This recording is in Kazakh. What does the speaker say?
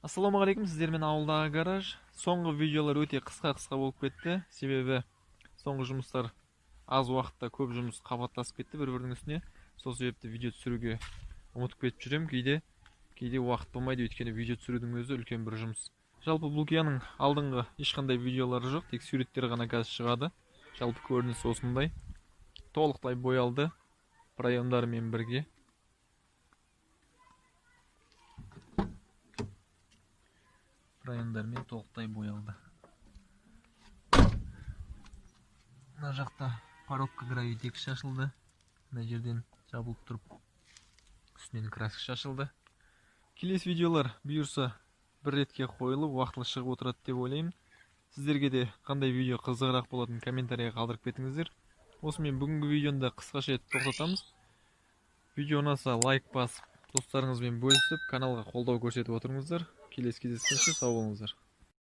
Ассалаумағалейкум, сіздермен ауылдағы гараж. Соңғы видеолар өте қысқа-қысқа болып кетті. Себебі соңғы жұмыстар аз уақытта көп жұмыс қабаттасып кетті бір-бірінің үстіне. Сол себепті видео түсіруге ұмытып кетіп жүремін кейде. Кейде уақыт болмайды, өйткені видео түсірудің өзі үлкен бір жұмыс. Жалпы бұл Кияның алдыңғы ешқандай видеолары жоқ, тек суреттер ғана қазір шығады. Жалпы көрініс осындай. Толықтай боялды проемдарымен бірге. Проемдармен толықтай боялды. Мына жақта коробка гравитек шашылды. Мына жерден жабылып тұрып үстінен краска шашылды. Келесі видеолар бұйырса бір ретке қойылып уақытылы шығып отырады деп ойлаймын. Сіздерге де қандай видео қызығырақ болатынын комментарийға қалдырып кетіңіздер. Осымен бүгінгі видеоны да қысқаша етіп тоқтатамыз. Видео ұнаса лайк басып, достарыңызбен бөлісіп, каналға қолдау көрсетіп отырыңыздар. Келесі кездескенше сау болыңыздар.